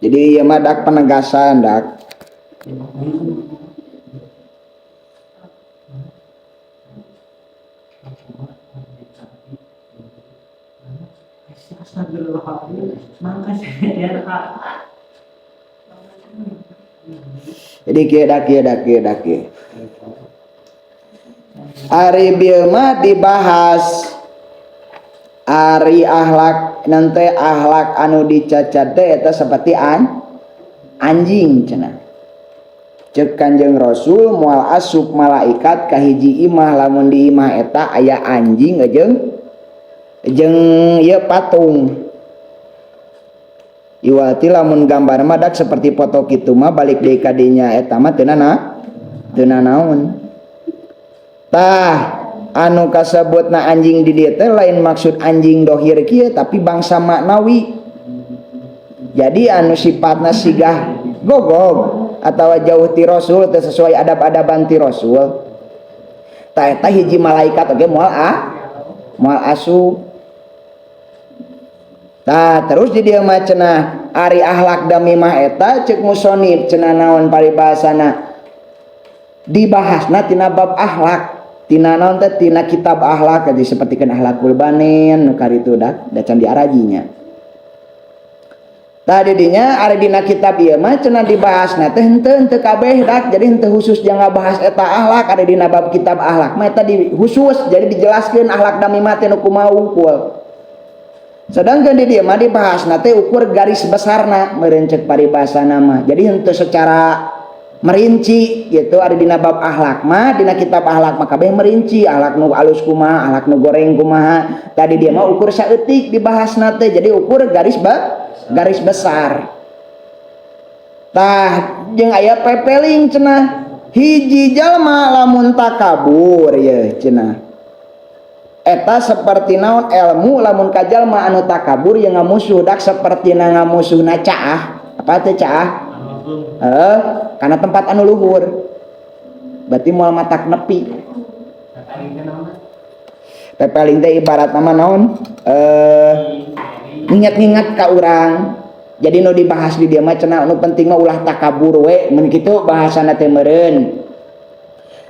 Jadi ieu mah dak penegasan dak. Jadi kieu dak kieu dak kieu dak kieu. Ari bieu mah dibahas ari akhlak nanti akhlak anu dicacat teh eta seperti anjing cenah. Cek Kanjeng Rasul moal asup malaikat ka hiji imah lamun di imah eta aya anjing jeung ieu patung. Iwati lamun gambar mah dak seperti foto kitu mah balik deui ka dinya eta mah teu naon. Tah anu kasebutna anjing di dieu teh lain maksud anjing dohir kieu tapi bangsa maknawi. Jadi anu sifatna sigah gogog atau jauh ti Rasul teu sesuai adab-adaban ti Rasul. Tah eta hiji malaikat oge moal moal asup. Tah terus di dieu mah cenah ari akhlak damimah eta ceuk musonib cenah naon paribasana dibahasna tina bab akhlak. Tina naon teh tina kitab akhlak jadi sapertikeun akhlakul banin nu karitu dak da can diarajinya. Tah di dinya ari dina kitab ieu mah cenah dibahasna teh henteu kabeh dak jadi henteu khusus jang ngabahas eta akhlak ari dina bab kitab akhlak mah eta di khusus jadi dijelaskeun akhlak damimah teh nu kumaha wungkul. Sedangkan di dieu mah dibahasna teh ukur garis besarna meureun ceuk paribasana mah. Jadi henteu secara merinci gitu ada dina bab akhlak mah dina kitab akhlak mah kabeh merinci akhlak nu alus kumaha akhlak nu goreng kumaha. Tadi dia mah ukur saeutik dibahasna teh jadi ukur garis besar. Tah jeung aya pepeling cenah hiji jalma lamun takabur ye cenah eta saperti naon ilmu lamun ka jalma anu takabur ye ngamusuh dak sapertina ngamusuhna caah apa teh caah karena tempat anu luhur berarti moal matak nepi. Pepeling teh ibarat nama naon nginget-nginget ka urang. Jadi nu dibahas di dieu mah cenah nu penting mah ulah takabur we mun kitu bahasana teh meureun.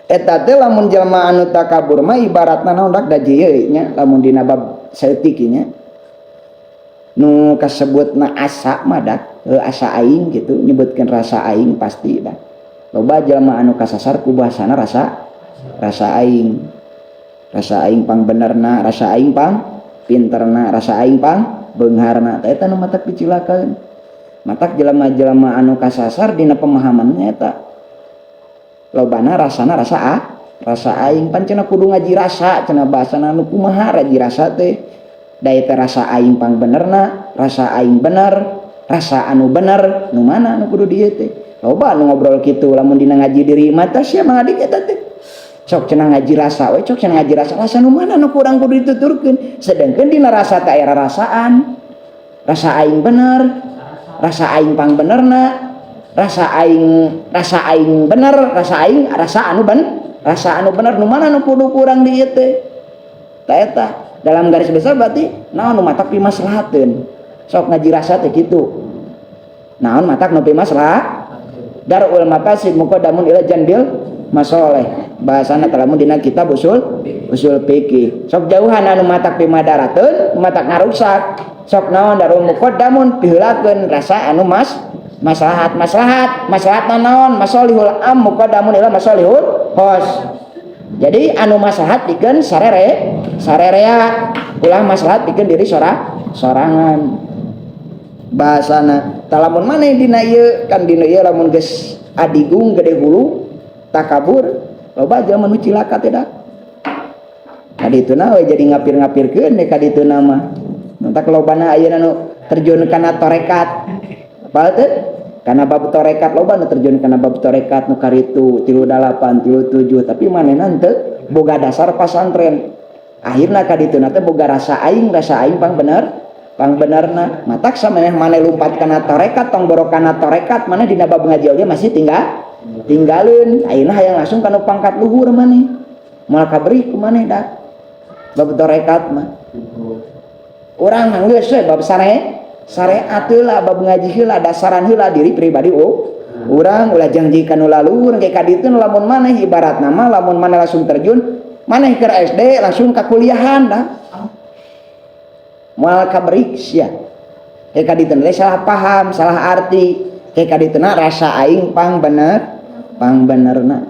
Eta teh lamun jelema anu takabur mah ibaratna naon dak da ieu nya lamun dina bab saeutik nya nu kasebutna asa mah dak asa aing gitu nyebutkeun rasa aing pasti dah. Loba jelema anu kasasar ku bahasana rasa aing. Rasa aing pang benerna, rasa aing pang pinterna, rasa aing pang beungharna. Tah eta nu matak dicilakaeun. Matak jelema-jelema anu kasasar dina pemahamannya eta. Lobana rasana rasa aing pan cenah kudu ngaji rasa cenah bahasana nu kumaha ngaji rasa teh. Da eta rasa aing pang benerna, rasa aing bener, rasa anu bener, nu mana nu kudu dieu teh. Loba anu ngobrol kitu lamun dina ngaji diri mah tah sia mah adik eta teh. Sok cenah ngaji rasa we, sok cenah ngaji rasa, rasa nu mana nu kurang kudu dituturkeun. Sedangkeun dina rasa teh aya rarasaan. Rasa aing bener, rasa aing pang benerna, rasa aing bener, rasa aing rasa anu rasa anu bener nu mana nu kudu kurang di ieu teh. Tah eta dalam garis besar berarti naon nu matak pimaslahateun. Sok ngaji rasa teh kitu. Naon matak nu pimaslahat? Darul mafasid muqaddamun ila janbil masoleh. Bahasana lamun dina kitab usul fikih. Sok jauhan anu matak pimadarateun, matak ngarusak. Sok naon darul muqaddamun piheulakeun rasa anu maslahat, maslahat naon masolihul am muqaddamun ila masolihul khos. Jadi anu maslahat pikeun sarerea, ulah maslahat pikeun diri sorangan. Bahasana talamun maneh dina ieu kan dina ieu lamun geus adigung gede hulu takabur loba jelema nu cilaka teh da. Kadituna we jadi ngapir-ngapirkeun we kadituna mah. Matak lobana ayeuna nu terjun kana tarekat. Apa teh? Kana bab tarekat loba nu terjun kana bab tarekat nu karitu 38, 37 tapi manehna teu boga dasar pasantren. Akhirna kadituna teh boga rasa aing pang bener. Pang benerna matak samaneh maneh lumpat kana tarekat tong boro kana tarekat maneh dina bab ngaji oge masih tinggalin ayeuna hayang langsung kana pangkat luhur maneh moal kaberi ku maneh dak bab tarekat mah urang mah geus we bab Syariat heula, bab ngaji heula, dasaran heula diri pribadi. Oh, urang ulah janji ka nu lalur ke ka ditu. Lamun maneh ibaratna mah, lamun maneh langsung terjun, maneh keur SD langsung ka kuliahan, dah moal kaberik sia. Ke ka ditu teh salah paham, salah arti. Ke ka ditu rasa aing pang bener, pang benerna.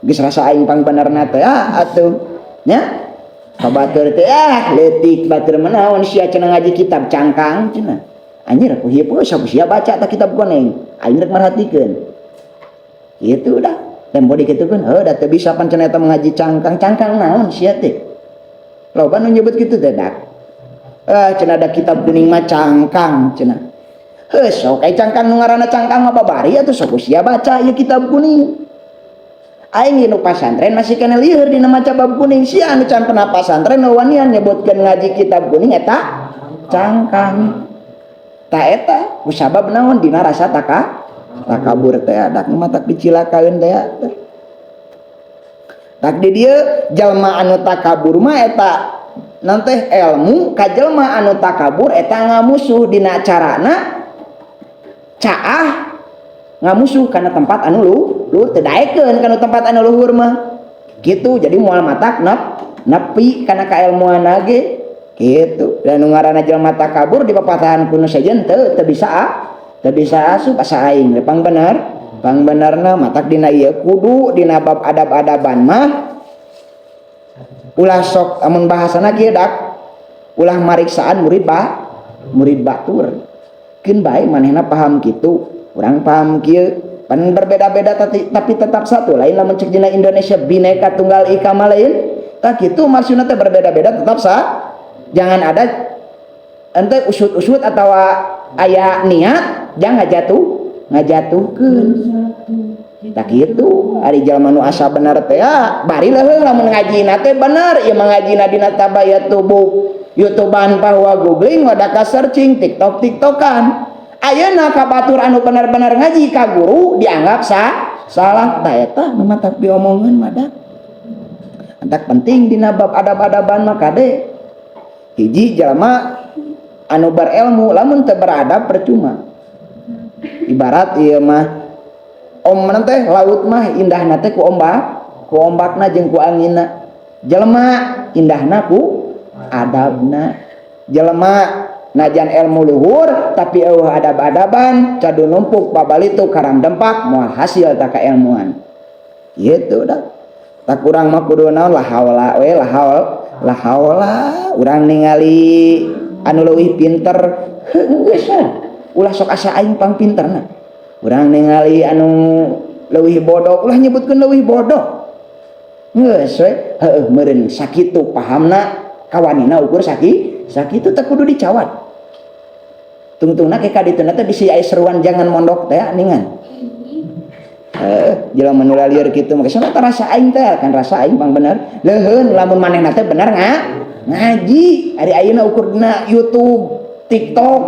Geus rasa aing pang benerna teh, ah atuh nya ka batur teh, ah leutik batur mah, naon sia cenah ngaji kitab cangkang cenah. Anjir, aku hieu sok sia baca tak kitab koneng, aing rek merhatikeun kitu. Dah tempo dikitukeun, heuh, da teu bisa pan cenah eta ngaji cangkang. Cangkang naon sia teh? Loba nu nyebut kitu teh, dak. Ah, cenah, da kitab kuning mah cangkang cenah. Heuh, sok ai cangkang, nu ngaranna cangkang mah babari atuh, sok sia baca ieu kitab kuning. Aing nu pasantren masih kena lieur dina maca bab kuning. Sia anu can pernah pasantren wanian nyebutkeun ngaji kitab kuning eta cangkang. Ta eta kusabab naon? Dina rasa takabur teh, dak matak dicilakaeun teh. Tak di dieu jalma anu takabur mah eta nanti ilmu ka jalma anu takabur eta ngamusuh dina carana caah, ngamusuh karena tempat anu lu lu teu daekeun kana tempat anu luhur mah gitu. Jadi moal matak nepi kana kailmuan ge gitu. Dan nu ngaranna jelema takabur di papatahan kuno sejen teu teu bisa, teu bisa asup, asa aing pang bener, pang benerna. Matak dina ieu kudu dina bab adab-adaban mah ulah sok, amun bahasana kieu dak, ulah mariksaan murid batur. Keun bae manehna paham kitu, urang paham kieu, pan berbeda-beda tapi tetap satu. Lain lamun cek dina Indonesia Bineka Tunggal Ika mah lain tak kitu maksudna teh. Berbeda-beda tetap sa, jangan ada ente usut-usut atau aya niat jangan ngajatuhkeun. Tak kitu ari jalma nu asa bener teh, ah, bari leuheung lamun ngajina teh bener ieu mah. Ngajina dina tabaya tubuh YouTubean, bahwa googling, wadaka searching, TikTok TikTokan. Ayeuna ka batur anu bener-bener ngaji ka guru dianggap salah. Ta eta nu matak diomongeun mah dak. Antak penting dina bab adab-adaban mah kade. Hiji jalma anu berilmu lamun teu beradab percuma. Ibarat ieu mah om teh laut mah indahna teh ku ombak, ku ombakna jeung ku anginna. Jelema indahna ku adabna. Jelema najan ilmu luhur tapi eueuh adab-adaban, cadu numpuk babalitu karam dempak, moal hasil tak kailmuan gitu dah. Tak urang mah kudu naon, la haula we, la haula, la haula. Urang ningali anu leuwih pinter, heuh, geus ulah sok asa aing pang pinterna. Urang ningali anu leuwih bodoh, ulah nyebutkeun leuwih bodoh, geus we, heueuh meureun sakitu pahamna, kawanina ukur sakitu, teu kudu dicawat. Tungtungna ke ka dituna teh bisi aya seruan jangan mondok teh ningan. Jelema nu lieur kitu mah soalna rasa aing teh kan, rasa aing pang bener. Leuheun lamun manehna teh bener ngaji. Ari ayeuna ukur dina YouTube, TikTok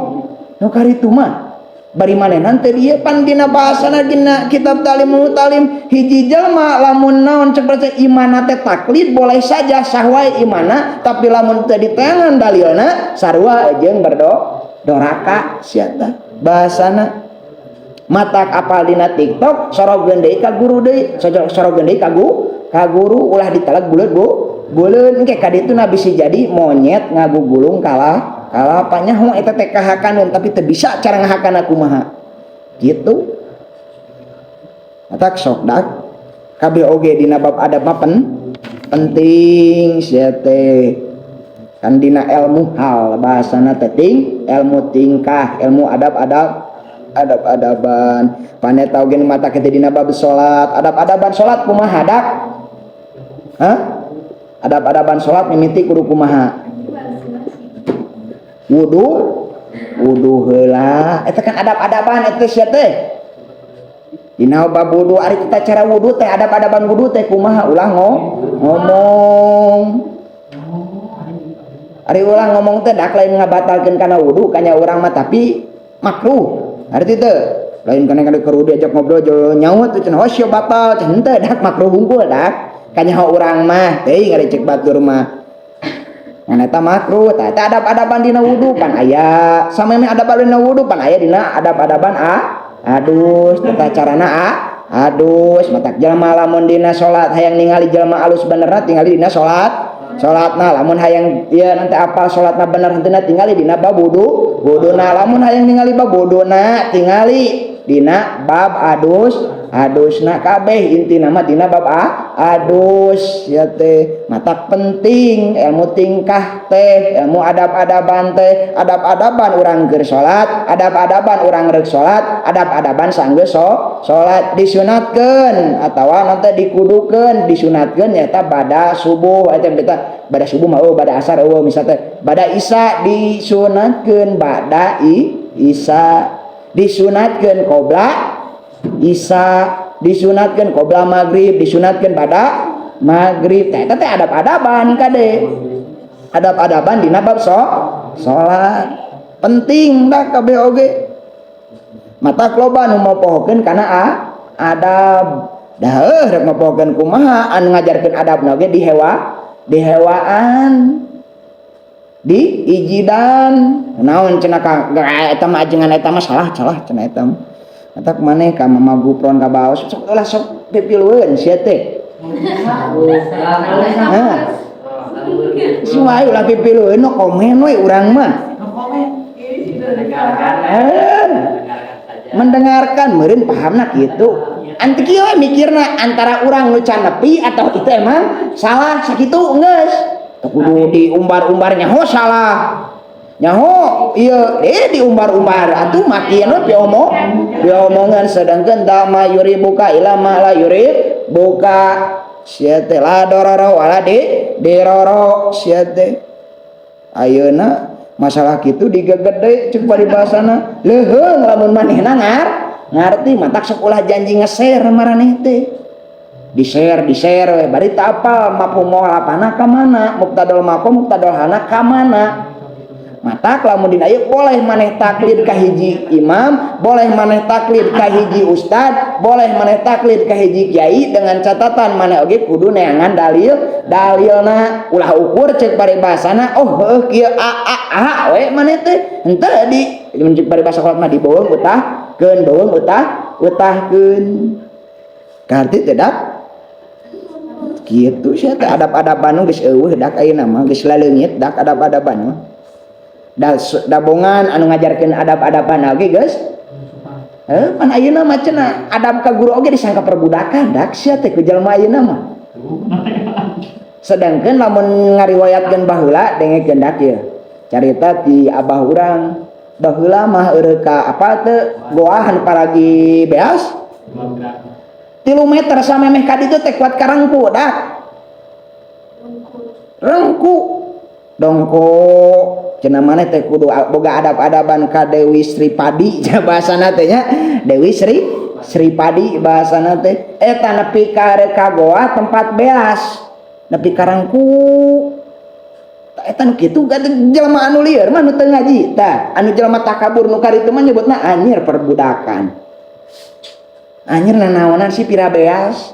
nu karitu mah bari manehna teh ieu. Pan dina bahasana dina kitab Talim Talim, hiji jelema lamun naon cek percaya imana teh taklid boleh saja, sah wae imana, tapi lamun teu diteangan dalilna sarua jeung doraka sia tah bahasana. Matak apal dina TikTok, sorogeun deui ka guru deui, sorogeun deui ka guru. Ulah diteleg buleud bu buleud, engke ka ditu na bisi jadi monyet ngagugulung kalah kalapanya. Ho, eta teh kahakaneun tapi teu bisa cara ngahakana kumaha gitu. Matak sok dak kabeh oge dina bab adab mah penting sia teh kan. Dina ilmu hal bahasana teh ilmu tingkah, ilmu adab-adab, adab-adaban paneta oge. Mata kita dina bab salat, adab-adaban salat kumaha dak? Hah? Adab-adaban salat mimiti kudu kumaha? Wudu, wudu heula eta kan adab-adaban eta sia teh. Dina bab wudu, ari kita cara wudu teh, adab-adaban wudu teh kumaha? Ulah ngomong. Ari ulah ngomong teh dak lain ngabatalkeun kana wudu kanya urang mah, tapi makruh. Arti teh lain kana kana keur diajak ngobrol jo nyaut cenah, "Oh, sia batal," cenah. Henteu dak, makruh hungkul dak kanya urang mah. Teuing ari cek batur mah. Ngan eta makruh. Tah, eta adab-adaban dina wudu pan aya. Samemeh adab dina wudu pan aya dina adab-adaban a adus, tata carana a adus. Matak jelema lamun dina salat hayang ningali jelema alus benerna, tingali dina salat salatna. Lamun hayang ieu nanti apal salatna bener henteu, tingali dina bab wudu wuduna. Lamun hayang ningali bab wuduna, tingali dina bab adus adusna. Kabeh intina mah dina bab adus ya teh. Matak penting ilmu tingkah teh, ilmu adab-adaban teh, adab-adaban urang keur salat, adab-adaban urang rek salat, adab-adaban sanggeus salat. Disunatkeun atawa nanti dikudukeun, disunatkeun nyata bada subuh eta kita bada subuh mah, oh, bada asar, oh, misalnya teh bada isya disunatkeun, bada isya disunatkeun, qobla isya disunatkeun, qobla maghrib disunatkeun, bada maghrib teh. Eta teh adab-adaban kade, adab-adaban dina bab salat penting dah kabeh oge. Matak loba nu mopohokeun kana adab. Dah heuh, rek mopohokeun kumaha, anu ngajarkeun adabna oge dihewa dihewaan, di ijidan naon cenah ka eta mah, ajengan eta mah salah salah cenah eta mah. Matak maneh ka Mama Gupron, ka baos sok ulah sok pipilueun sia teh. Hah. Semua ulah pipilueun, no komen we urang mah. Eh, mendengarkan meureun pahamna kitu. Anti kieu we mikirna, antara urang nu can nepi atau itu emang salah sakitu geus. Teu kudu diumbar-umbar, nyaho salah. Nyaho ieu diumbar-umbar atuh makin we piomong piomongan, sedangkan da' ma yuribuka ila ma la yuribuka sia teh, la dororo wala di diroro sia teh. Ayeuna masalah kitu digegede, cek paribasana leuheung lamun manehna ngarti. Matak sok ulah janji nge-share maraneh teh, di-share di-share we bari teu apal mafhum mukhalafahna ka mana, muqtadal maqam muqtadal halna ka mana. Matak lamun dina ieu boleh maneh taklid ka hiji imam, boleh maneh taklid ka hiji ustad, boleh maneh taklid ka hiji kiai, dengan catatan maneh oge kudu neangan dalil dalilna. Ulah ukur cek paribasana, oh heuh kieu a a a we maneh teh henteu di cek paribasa kolot mah dibeuweung utahkeun, beuweung utahkeun. Karti tidak kitu sia teh. Adab-adaban geus euweuh dak ayeuna mah, geus laleungit dak adab-adaban mah. Da dabongan anu ngajarkeun adab-adaban oge geus pan ayeuna mah cenah adab ka guru oge disangka perbudakan dak sia teh ku jelema ayeuna mah. Sedangkan lamun ngariwayatkeun baheula, dengekeun dak ieu carita ti abah urang, baheula mah eureuh ka apa teu goahan paragi beas 3 meter samemeh ka ditu teh kuat karangku dak rengku dongko cenah. Maneh teh kudu boga adab-adaban ka Dewi Sri Padi bahasana teh nya, Dewi Sri Sri Padi bahasana teh. Eta nepi ka ka goa tempat beas nepi karangku eta nu kitu. Jelema anu lieur mah, nu teu ngaji tah, anu jelema takabur nu karitu mah nyebutna anjir perbudakan, anjir nanaonan sih pira beas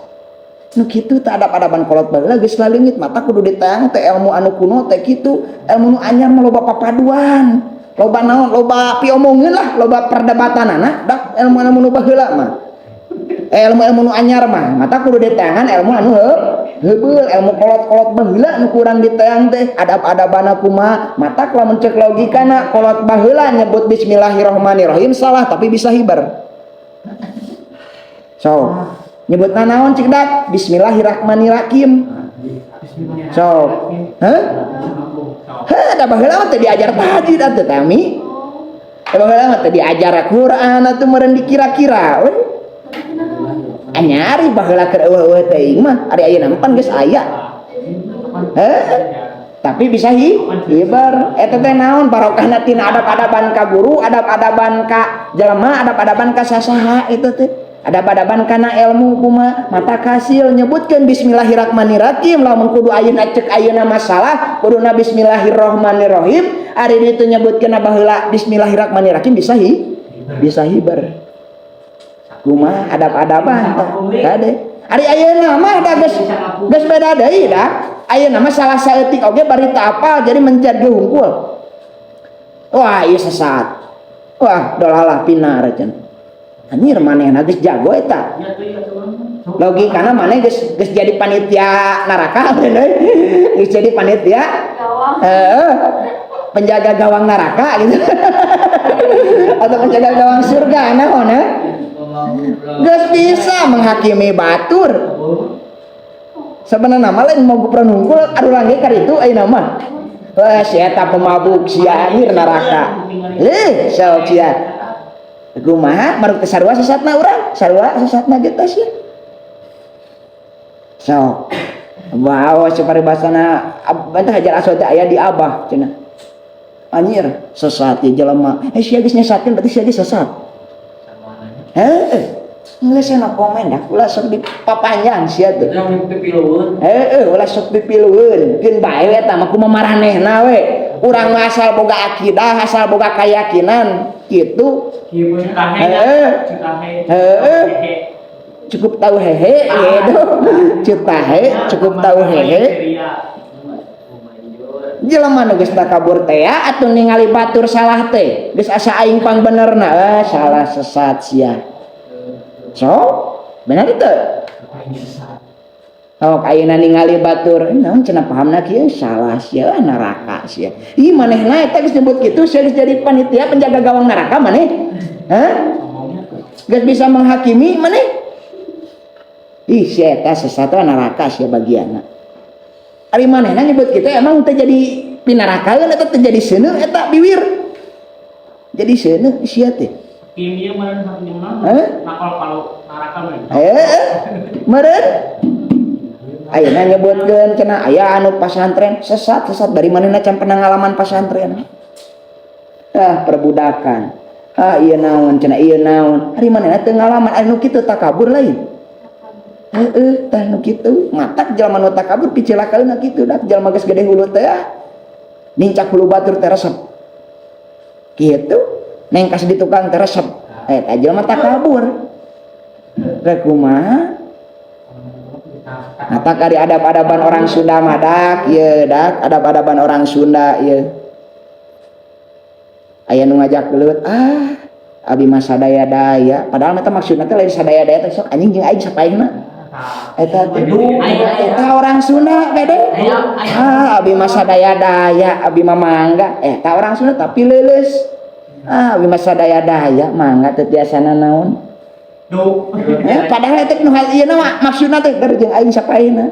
nu kitu. Tah, adab-adaban kolot baheula geus laleungit. Matak kudu diteang teh ilmu anu kuno teh kitu. Ilmu nu anyar mah loba papaduan, loba naon, loba piomongeun lah, loba perdebatanana dak ilmu-ilmu nu baheula mah, ilmu-ilmu nu anyar mah. Matak kudu diteangan ilmu anu heubeul. Ilmu kolot-kolot baheula nu kurang diteang teh adab-adabana kumaha. Matak lamun cek logikana, kolot baheula nyebut bismillahirrahmanirrahim salah tapi bisa hiber. So nyebut naon cik dak bismillahirrahmanirrahim so heh heh, da baheula mah teu diajar tajwid atuh tami, da baheula mah teu diajar Quran atuh meureun, dikira-kira we anyari baheula keur eueuh-eueuh teuing mah. Ari ayeuna mah pan geus aya heh, tapi bisa hiber eta teh naon barokahna tina adab-adaban ka guru, adab-adaban ka jelema, adab-adaban ka sasaha itu teh, adab-adaban kana ilmu kuma. Matak hasil nyebutkeun bismillahirrahmanirrahim, lamun kudu ayeuna cek ayeuna masalah kuduna bismillahirrahmanirrahim, ari ditu nyebutkeun baheula bismillahirrahmanirrahim bisa hiber. Kumaha adab-adaban tah kade. Ari ayeuna mah da geus geus beda deui dah. Ayeuna mah salah saeutik oge bari teu apal, jadi menjadi hungkul. Wah, ieu sesat. Wah, dolalah pinar cenah. Anjir, manehna geus jago eta. Logikana maneh geus geus jadi panitia neraka, geus jadi panitia Gawang. Penjaga gawang neraka gitu atau penjaga gawang surga, naon eh? Geus bisa menghakimi batur. Sebenarnya mah lain mau gupron hungkul, aduh, urang ge itu ayeuna mah. Wah, si eta pemabuk sia, anjir, neraka. Eh, sok sia. Kumaha maruk teh sarua sesatna urang, sarua sesatna ge teh sia. Sok. Wow, saparibasana bantah Hajar Aswad teh aya di Abah cenah. Anjir, sesat ya jelema. Eh, sia geus nyesatkeun, berarti sia geus sesat. Heeh. Geus no komen dah, ulah sok dipapanjang sia tuh. Heeh, ulah sok pipilueun. Keun bae eta mah, kumaha maranehna we. Urang mah asal boga akidah, asal boga keyakinan gitu. Heeh. Heeh. Cukup tahu hehe gitu. Cutahe cukup tahu hehe. Jelema nu geus takabur teh atuh ningali batur salah teh. Geus asa aing pang benerna, eh, salah, sesat sia. So, benar itu. Oh, ayeuna ningali batur, eh, naon cenah pahamna kieu, salah sia, neraka sia. Ih, manehna eta geus nyebut kitu, sia geus jadi panitia penjaga gawang neraka maneh. Hah? Geus bisa menghakimi maneh? Ih, sia eta sesat, neraka sia bagianna. Ari manehna nyebut kitu emang teu jadi pinarakaeun eta, teu jadi seuneu eta biwir. Jadi seuneu sia teh. Kimia meureun hakim. Hah? Nakal kalau neraka meureun. Eh, meureun. Ayeuna nyebutkeun cenah aya anu pasantren sesat, sesat dari manehna can pernah ngalaman pasantren. Ah, perbudakan. Ah, ieu naon cenah, ieu naon. Ari manehna teu ngalaman, anu kitu takabur lain. Heeh, tah nu kitu. Matak jalma nu takabur picilakaeunna kitu dak jalma geus gede hulu teh ah. Nincak hulu batur teh resep. Kitu, nengkas di tukang teh resep. Eta jalma takabur. Rek kumaha? Matak ari adab-adaban orang Sunda mah dak, ieu dak, adab-adaban orang Sunda ieu. Aya nu ngajak gelut, ah, abi mah sadaya-daya. Padahal mah maksudna teh lain sadaya-daya teh, sok anjing jeung aing sapaehna. Eta teh eta orang Sunda bede. Ah, abi mah sadaya-daya, abi mah mangga. Eta orang Sunda tapi leuleus. Ah, abi mah sadaya-daya, mangga teu tiasa nanaon. Eh, padahal eta nu ieu mah maksudna teh der jeung aing sapaehna.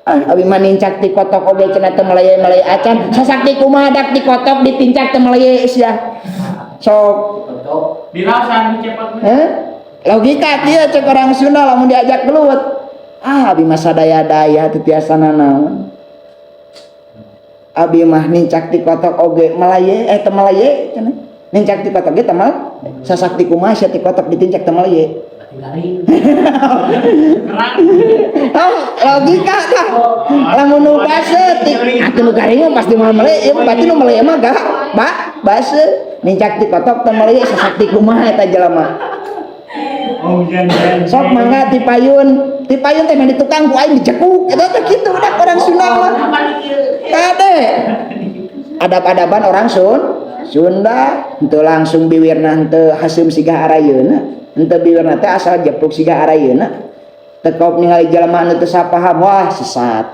Ah, abi mah nincak ti kotok oge cenah teu meleye-meleye acan. Sasakti kumaha dak ti kotok ditincak teu meleye sia. Sok Dirasan cepat. Eh? Logika kieu cek orang Sunda lamun diajak gelut. Ah, abi mah sadaya-daya teu tiasa nanaon. Abi mah nincak ti kotok oge melaye, eh, teu meleye cenah. Nincak ti kotok ge teu mel, sasakti kumaha sia ti kotok ditincak teu meleye. Oh, logika tah. Lamun nu baseuh ti atuh nu garing mah pasti moal meleye, ieu berarti nu meleye mah gak ba baseuh. Nincak ti kotok teu meleye, sasakti kumaha eta jelema. Sok mangga ti payun, ti payun teh main di tukang ku aing dicekuk. Eta teh kitu udah orang Sunda mah. Kade. Adab-adaban orang Sunda henteu langsung biwirna henteu haseum siga arayeuna. Henteu biwirna teh asal jepluk siga arayeuna. Tekop ningali jelema anu teu sapaham, wah, sesat.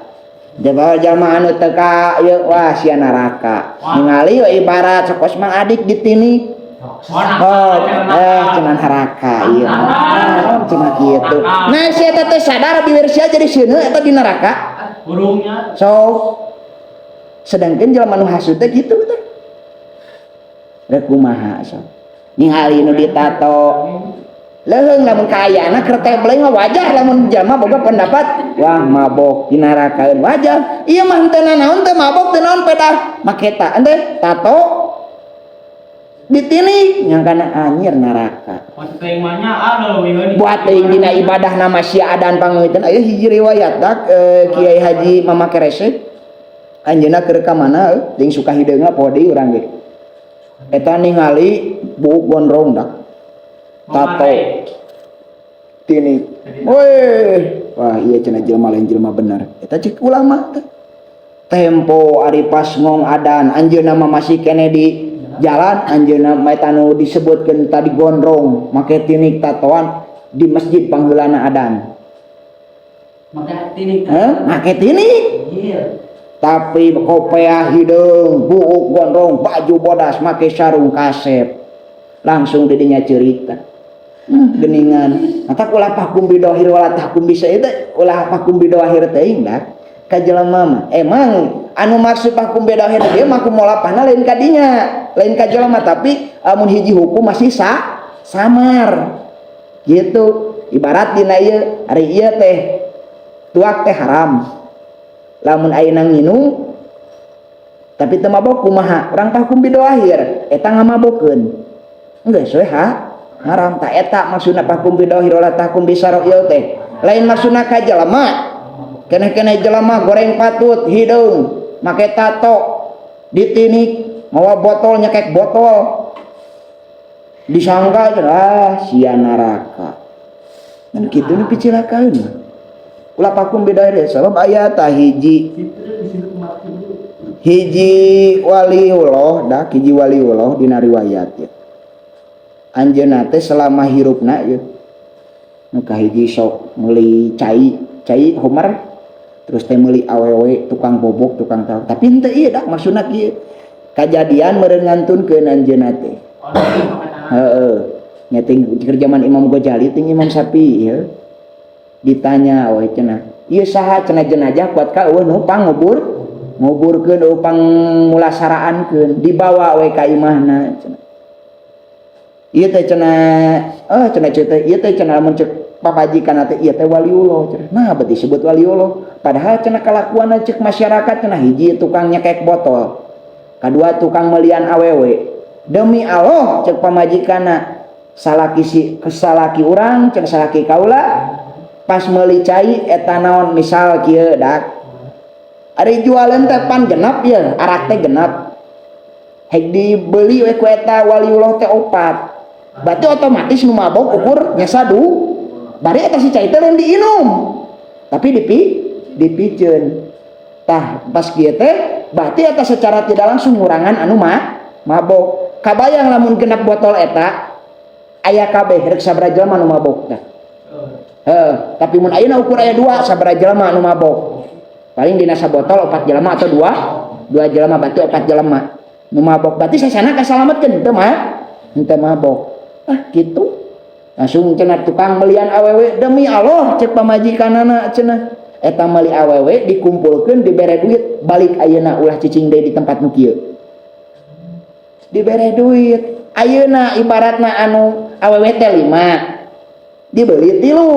Jelema jelema anu teu ka ieu, wah, sia neraka. Ningali we ibarat sakos Mang Adik ditinik. Oh, eh, cenah neraka ieu. Ah, cenah kitu. Nah, sia teh teu sadar biwir sia jadi seuneu eta di neraka. Burungnya. So, sedangkan jelema nu hasud teh kitu teh. Rek kumaha sok. Ningali nu ditato. Leuheung lamun kaayana keur teh mah wajar lamun jelema boga pendapat, wah, mabok dinarakaeun, wajar. Ieu mah henteu nanaon, teu mabok, teu naon, pedah maketa ente tato ditinik nyangkana anjir neraka. Buat teuing dina ibadah nama sia adan pangeuteun. Aya hiji riwayat dak, Kiai Haji Mama Keresek anjeunna keur ka mana jeung suka hideungna poho deui urang ge. Eta ningali buuk gondrong dak tato tinik. Weh, Wah, iya cenah, jelema lain jelema bener eta, cek ulama teh. Tempo ari pas ngong adan, anjeunna mah masih keneh di jalan. Anjeunna mah eta nu disebutkeun tadi, gondrong, make tinik, tatoan, di masjid pangheulana adan. Maka tinik. Heh, make tinik. Iya. Tapi kopeah hideung, buuk gondrong, baju bodas, make sarung kasep. Langsung didinya cerita, geningan mata ulah fahkum bidhohir wala tahkum bisa itu, ulah fahkum bidhohir teuing dah ka jelema mah. Emang anu maksud fahkum bidhohir dia mah kumolapahna lain ka dinya, lain ka jelema, tapi amun hiji hukum masih samar gitu. Ibarat dina ieu, ari ieu teh tuak teh haram. Lamun ayeuna nginum tapi teu mabok kumaha? Urang fahkum bidhohir eta ngamabokeun, geus we ha haram. Tak eta maksudna fahkum bidhohir wala tahkum bisarail teh, lain maksudna ka jelema. Keneh-keneh jelema goreng patut, hideung, make tato, ditinik, mawa botol, nyekek botol, disangka, ah, sia neraka dan kitu. Nu picilakaeun ulah fahkum bidhohir, sabab aya tah hiji hiji waliullah dah, hiji waliullah dina riwayat ya. Anjeunna teh selama hirupna ya, nu kahiji sok meuli cai, cai homer, terus teh meuli awewe, tukang bobok, tukang tahu. Tapi henteu ieu dah, maksudna kieu, kajadian meureun ngantunkeun anjeunna teh. Heeh, nyeting keur zaman Imam Ghazali ting Imam Syafi'i ya. Ditanya we cenah, ieu saha cenah? Jenazah kuat ka euweuh nu pang ngubur nguburkeun, euweuh pang mulasaraankeun, dibawa we ka imahna cenah. Ieu teh cenah, oh cenah, ceuk teh ieu teh cenah, lamun ceuk papajikan teh ieu teh waliullah cenah. Nah, berarti disebut waliullah, padahal cenah kalakuanna ceuk masyarakat cenah, hiji tukang nyekek botol, kadua tukang melian awewe. Demi Allah, ceuk pamajikanna, salaki si salaki urang cenah, salaki kaula pas meuli cai eta naon, misal kieu dak, ari jualan teh pan genap ya, arak teh genap, hek dibeli we ku eta waliullah teh opat, berarti otomatis nu mabok ukur nyesa du bari eta si cai teh lain diinum tapi dipiceun. Tah, pas kieu teh berarti eta secara tidak langsung ngurangan anu mah mabok. Kabayang lamun genap botol eta aya kabeh, rek sabaraha jelema nu mabok tah? Heeh, tapi mun ayeuna ukur aya dua, sabaraha jelema anu mabok? Paling dina sabotol opat jelema atau dua dua jelema, berarti opat jelema nu mabok, berarti sasana kasalametkeun teu mah henteu mabok. Ah, gitu. Langsung cenah tukang melian awewe, demi Allah, cek pamajikanana cenah, eta meuli awewe dikumpulkeun, dibere duit, balik ayeuna ulah cicing deui di tempat nu kieu. Dibere duit. Ayeuna ibaratna anu awewe teh lima, dibeli tilu,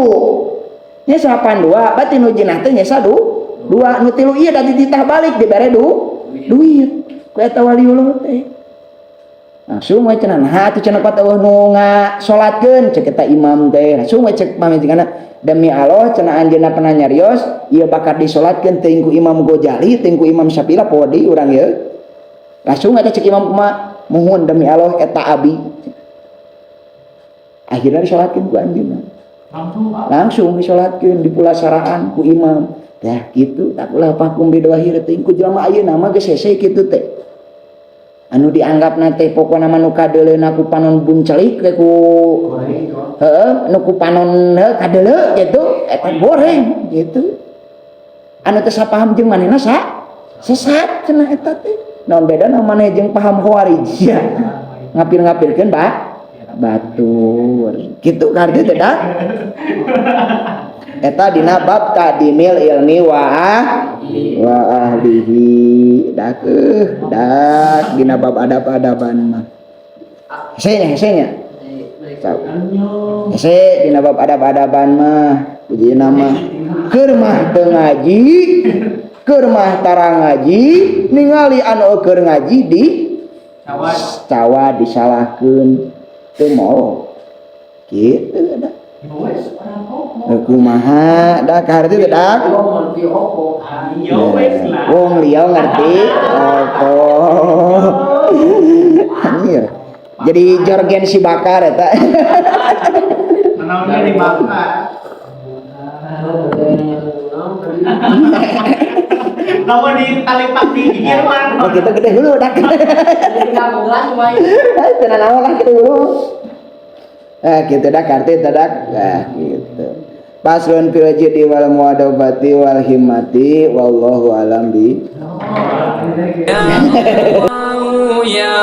nya salapan dua, berarti nu jinah teh nya dua, nu tilu ieu da dititah balik, dibere duit ku eta waliullah teh. Langsung we cenah, nah atuh cenah, pat euweuh nu ngasolatkeun, cek eta imam teh. Langsung we cek pamajikanna, demi Allah cenah, anjeunna pernah nyarios ieu bakal disolatkeun teuing ku Imam Ghazali, teuing ku Imam Syafi'i lah, poho deui urang ieu. Langsung eta cek imam kumaha, muhun, demi Allah eta abi. Akhirnya disolatkeun ku anjeunna. Langsung, Pak. Langsung disolatkeun di pulasaraan ku imam. Tah kitu tak ulah fahkum bidhohir teuing ku jelema. Ayeuna mah geus hese kitu teh, anu dianggap teh pokona mah nu kadeuleuna ku panon buncelik we ku, heeh, nu ku panon heuh kadeuleu gitu, eta goreng gitu. Anu teu sapaham jeung manehna sesat cenah. Eta teh naon bedana maneh jeung paham Khawarij ya, ngapir-ngapirkeun ba batur gitu kartu teh dah. Eta dina bab taqdimil ilmi wa ahlihi dak dak dina bab adab-adaban mah hese nya, hese nya, hese dina bab adab-adaban mah. Jadi nama keur mah teu ngaji, keur mah tara ngaji, ningali anu keur ngaji di cawa, disalahkeun, teu mau kitu dah. Kumaha dah kaharti teh dak? Wong liya ngerti apa. Anjir. Jadi Jorgen si bakar eta. Naonnya dibakar. Lamun di talipak di gigir mah. Nah, kita gede hulu dak. Tinggal gelas lumayan. Teu naon lah gede hulu. Eh, gitu dak arti dak. Nah, gitu. Faslun fil jiddi wal muwadabati wal himmati, wallahu alam bi يا الله يا